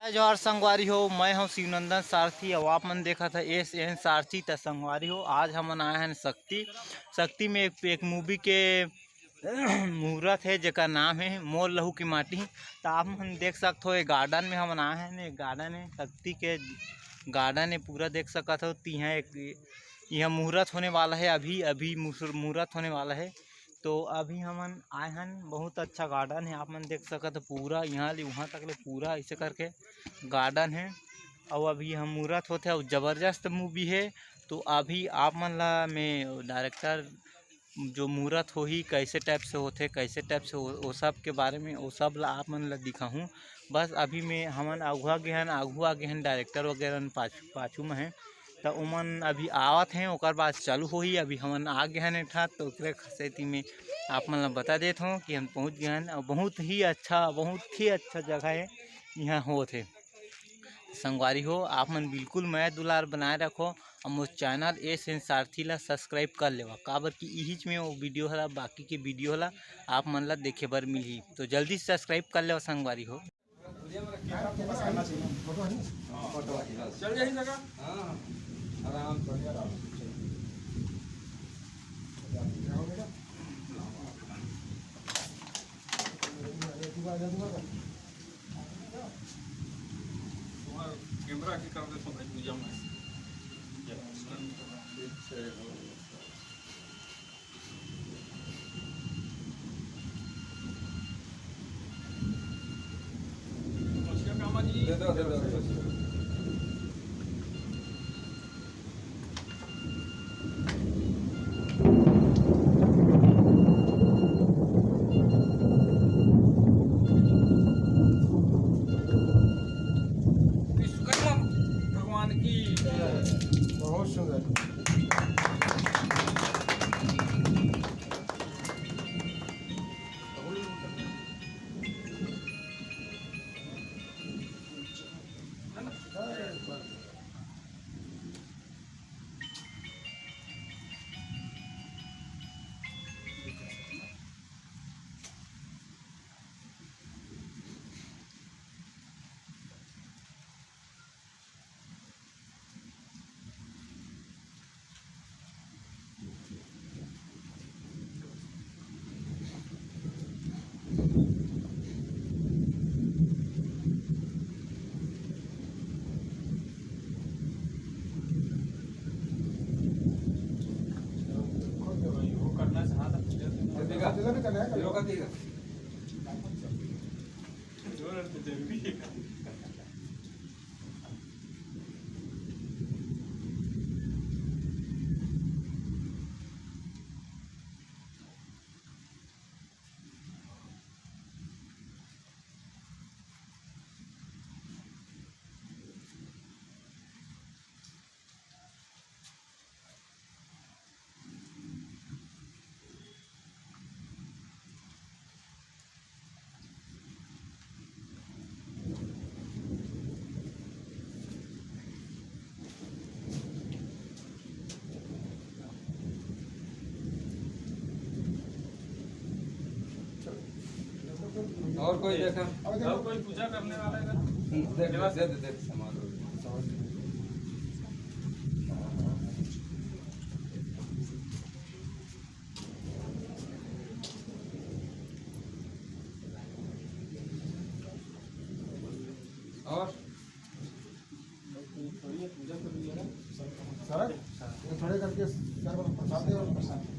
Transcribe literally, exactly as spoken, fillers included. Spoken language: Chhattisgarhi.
जोहार संगवारी हो, मैं हूं शिवनंदन सारथी, अउ आप मन देखत ह एस एन सारथी। त संगवारी हो, आज हमन आए हन शक्ति। शक्ति में एक, एक मूवी के मुहूर्त हे, जेकर नाम हे मोर लहू के माटी। त आप मन देख सकत हो, ये गार्डन में हमन आए हन। ये गार्डन हे, शक्ति के गार्डन हे, पूरा देख सकत हो। तिहा एक यह मुहूर्त होने वाला है, अभी, अभी मुसुर-, मुहूर्त होने वाला है। तो अभी हमन आए हन, बहुत अच्छा गार्डन है, आप मन देख सकत हो पूरा यहाँ ले वहाँ तक ले पूरा ऐसे करके गार्डन है। और अभी हम मुहूर्त होते और जबरदस्त मूवी है। तो अभी आप मन ला मैं डायरेक्टर जो मुहूर्त होही, कैसे टाइप से होथे, कैसे टाइप से हो, वो सब के बारे में, वो सब ला आप मन ला दिखाहूँ। बस अभी में हमन आघुआ गे हन, आघुआ गे हन, डायरेक्टर वगैरह पाछू, पाछू में हैं। त ओमन अभी आवत हैं, ओकर बाद चालू होही। अभी हमन आ गे हन एठा, तो ओकरे सेती में आप मन ला बता देत हों कि हम पहुँच गे हन। और बहुत ही अच्छा, बहुत ही अच्छा जगह है, यहाँ होत है। संगवारी हो, आप मन बिल्कुल मया दुलार बनाए रखो, और मोर चैनल एस एन सारथी ला सब्सक्राइब कर लेवा, काबर कि इहिच में वो वीडियो हला, बाकी के वीडियो हला आप मन ला देखे बर मिलही। तो जल्दी से सब्सक्राइब कर लेवा संगवारी हो। चल यही जगह। हाँ, आराम से। तुम्हारा कैमरा की कर दे तो भाई पूजा में। दे दो, दे दो। विश्वकर्मा भगवान की। बहुत सुंदर। और कोई देखा? और कोई पूजा करने वाला है? देख, देख, देख, देख, सामान। और? थोड़ी पूजा कर लिया ना। सर, ये थोड़े करके सर, प्रसाद दे और प्रसाद।